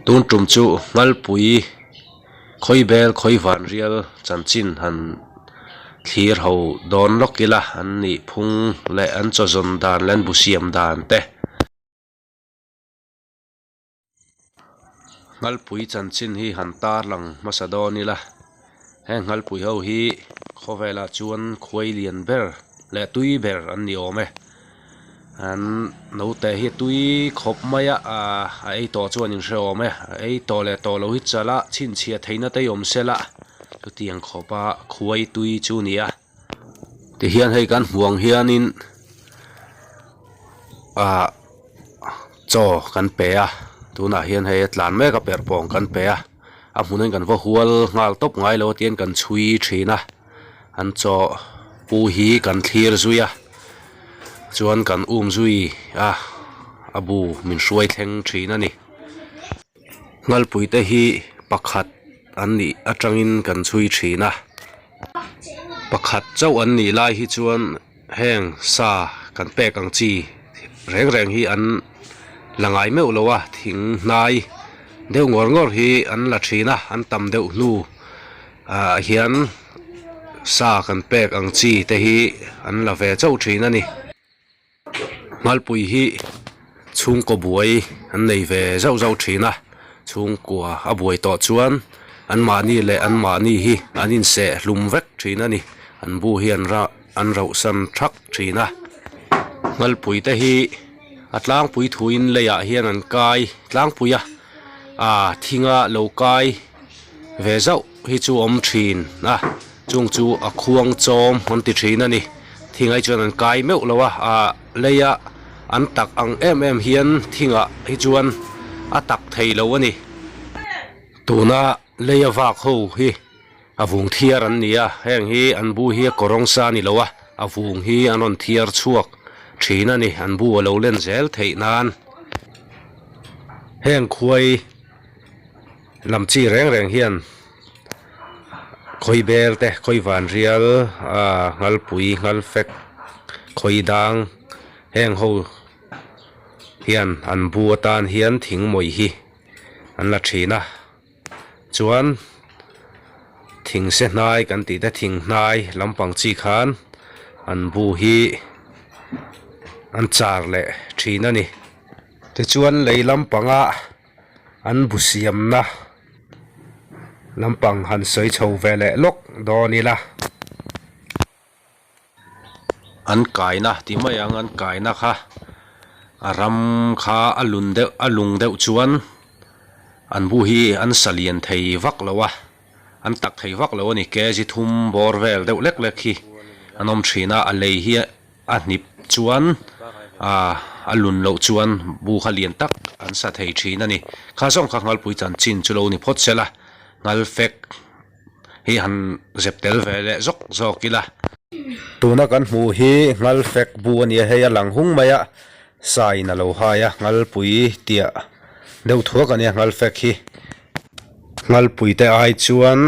Tun tum chu Nghalpui Khawibel Khawivanrial chanchin han thlir ho dawn lawk ila an nih phung leh an chaw zawn dan leh an bu siam dan te. Nghalpui chanchin hi han tarlang hmasa dawn ila, heng nghalpui ho hi khawvelah chuan khuai lian ber leh tui ber an ni awm e. An naute hi tui khawp mai a, a ei tawh chuan in hre awm e, a ei tawh leh tawh lo hi chala chhinchhiah theihna te hi awm se la, chutiang khawpa khuai tui chu a ni a. Tihian hei kan hmuh ang hianin ah chaw kan pe a tunah hian hei a tlan mek a perh pawng kan pe a a hmun hian kan va hual nghal tawp ngai lo a tihian kan chhui thin a an chaw pu hi kan thlir zui a chuan kan um zui a a bu min hruai thleng thin a ni. Nghalpui te hi pakhat an nih atangin kan chhui thin a pakhat chauh an nih lai hi chuan heng sa kan pek ang chi reng reng hi an la ngai meuh lo a thing hnai deuh ngawr ngawr hi an la thin a an tam deuh hnu ah hian sa kan pek ang chi te hi an la ve chauh thin a ni. Nghalpui hi chhungkaw buai an nei ve zauh zauh thin a, chhungkua a buai tawh chuan anmahni leh anmahni hi an inseh hlum vek thin a ni, an bu hi an rah an rauhsan thak thin a. Nghalpui te hi a tlangpui thuin leiah hian an kai tlangpui a, ah thinga lo kai ve zauh hi chu awm thin a. Chung chu a khuang chawm an ti thin a ni. Thingai chuan an kai meuh lo a, ah leia an tak ang em em hian thingah hi chuan a tak thei lo a ni. Tuna leia vak ho hi a vung thiar an ni a, heng hi an bu hi a kawrawng sa a ni lo a, a vung hi an rawn thiar chhuak thin a ni, an bu a lo len zel theih nan. Heng khuai lam chi reng reng hian. Khawi bel te khawi van rial ah nghalpui nghalfek khawi dang heng ho hian an bu atan hian thing mawih hi an la thin a chuan thing se hnai kan tih te thing hnai lampang chi khan an bu hi an char leh thin a ni tichuan lei lampanga an bu siamna. Lampang han sawi chho ve leh lawk dawn ila. An kaina tih mai ang an kaina kha a ram kha a lun deuh a lung deuh chuan an bu hi an sa lian thei vak lo a an tak thei vak lo a ni kg thum bawr vel deuh lek lek hi an awm thin a a lei hi A hnip chuan ah a lun loh chuan bu kha lian tak an sa thei thin a ni. Kha zawng kha Nghalpui chanchin chu lo ni phawt se la, Nghalfek hi han zep tel ve leh zawk zawk ila. Tuna kan hmuh hi Nghalfek bu a nia, hei a lang hung mai a, sain a lo hai a, Nghalpui tiah deuh thuak a nia Nghalfek hi. Nghalpui te ai chuan.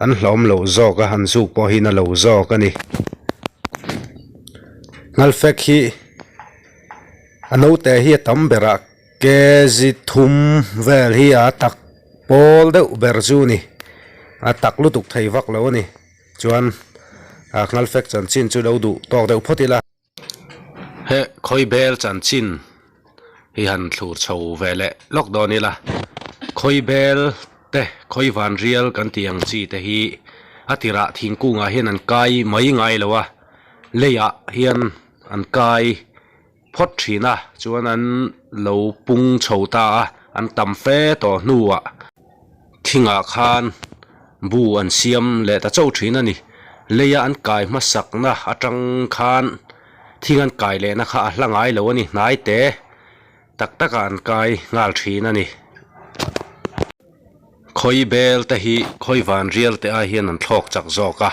An hlawm loh zawk a, an zuk pawh hi na lo zawk a ni. Nghalfek hi a naute hi a tam berah kg thum vel hi a tak pawl deuh ber chu a ni. A tak lutuk thei vak lo a ni. Chuan Nghalfek chanchin chu lo duh tawk deuh phawt ila. He Khawibel chanchin hi han thlur chho ve leh lawk dawn ila, Khawibel te Khawivanrial kan tih ang chi te hi a tirah thingkungah hian an kai mai ngai lo a, leiah hian an kai phawt thin a, chuan an lo pung chho ta a, an tam fe tawh hnuah. Thingah khan bu an siam leh ta chauh thin a ni. Leia an kai hmasakna atang khan thing an kai lehna kha a hla ngai lo a ni. Hnai te tak takah an kai nghal thin a ni. Khawi bel te hi khawi van rial te ai hian an thlawk chak zawk a.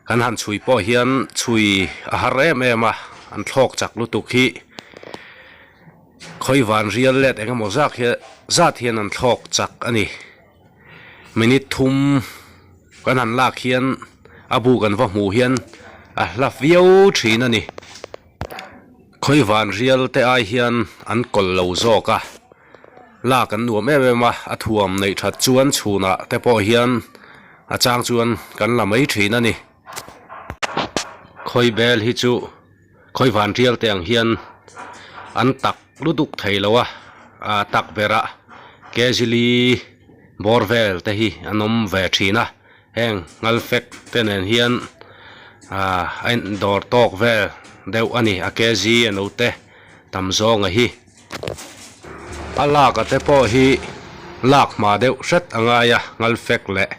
Kan han chhui pawh hian chhui a har em em a, an thlawk chak lutuk hi. Khawi van rial let eng emaw zak hi zat hian an thlawk chak a ni. Minute thum kan han lak hian a bu kan va hmuh hian a hla viau thin a ni. Khawi van rial te ai hian an kawlh lo zawk a. Lak an nuam em em a, a thuam neih that chuan chhunah te pawh hian a chang chuan kan la mai thin a ni. Khawi bel hi chu khawi van tial te ang hian an tak lutuk thei lo a, a tak berah kg li bawr vel te hi an awm ve thin a, heng ngalfek te nen hian ah a indawr tawk vel deuh a ni a kg a note tam zawnga hi. A lak a te pawh hi lak hma deuh hret a ngai a, ngalfek leh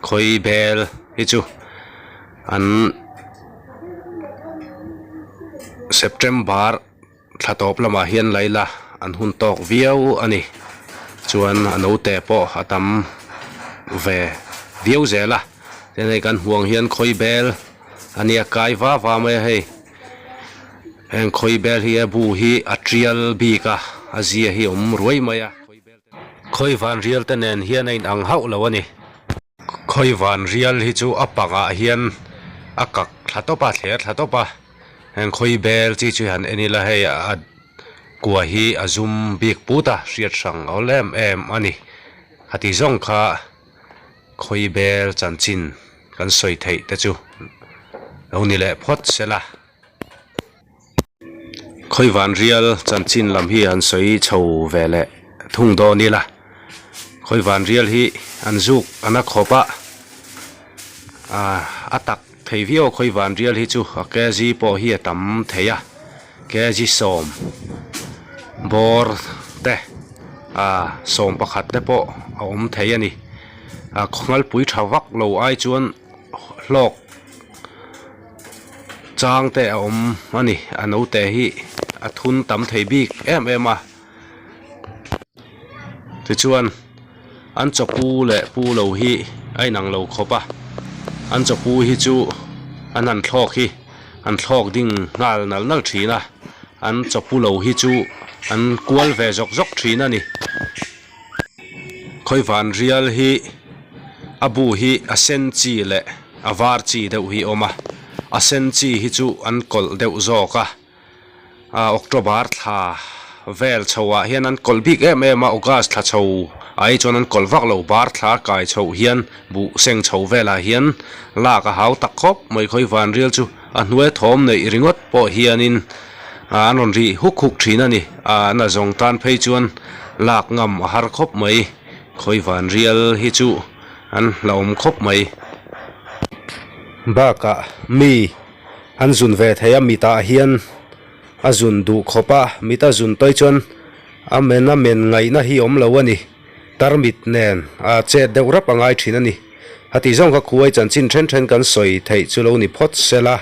khawi bel hi chu an September thla tawp lamah hian la ila an hun tawk viau a ni. Chuan a naute pawh a tam ve viau zel a, tin hei kan hmuh ang hian khawi bel a nia kai va va mai a hei. Heng khawi bel hi a bu hi a tial bik a, a zia hi a awm ruai mai a. Khawi van rial te nen hian a inang hauh lo a ni. Khawi van rial hi chu a pangah hian a kak thla tawp a, thler thla tawp a. Heng khawi bel chi chu han en ila hei a kua hi a zum bik put a, hriat hrang a awl em em a ni. Khati zawng kha khawi bel chanchin kan sawi theih te chu lo ni leh phawt se la. Khawi van rial chanchin lam hi an sawi chho ve leh thung dawn ila. Khawi van rial hi an zuk a na khawp a, a tak thei viau a khawi van rial hi chu a kg pawh hi a tam thei a, kg 10 bawr te 11 te pawh a awm thei a ni. A khawngalpui tha vak lo ai chuan hlawk chang te a awm a ni a naute hi a thun tam thei bik em em a tichuan an chaw pu leh pu lo hi a inang lo khawp a an chaw pu hi chu an han thlawk hi an thlawk ding nghal nal nal thin a an chaw pu lo hi chu an kual ve zawk zawk thin a ni. Khawivan rial hi a bu hi a sen chi leh a var chi deuh hi a awm a a sen chi hi chu an kawlh deuh zawk a ah October thla vel chho ah hian an kawlh bik em em a August thla chho ah hi chuan an kawlh vak lo bar thla kai chhoh hian buh seng chho velah hian lak a hau tak khawp mai khawivan rial chu. A hnuai thawm neih ringawt pawh hianin an rawn rih huk huk thin a ni. A na zawng tan phei chuan lak ngam a har khawp mai. Khawi van rial hi chu an hlauhawm khawp mai. Bakah mi an zun ve thei a, mitah hian a zun duh khawp a, mit a zun tawi chuan a men a men ngaihna hi awm lo a ni. Tarmit nen a chet deuh rap a ngai thin a ni. A tih zawng kha khuai chanchin then then kan sawi theih chu lo ni phawt se la.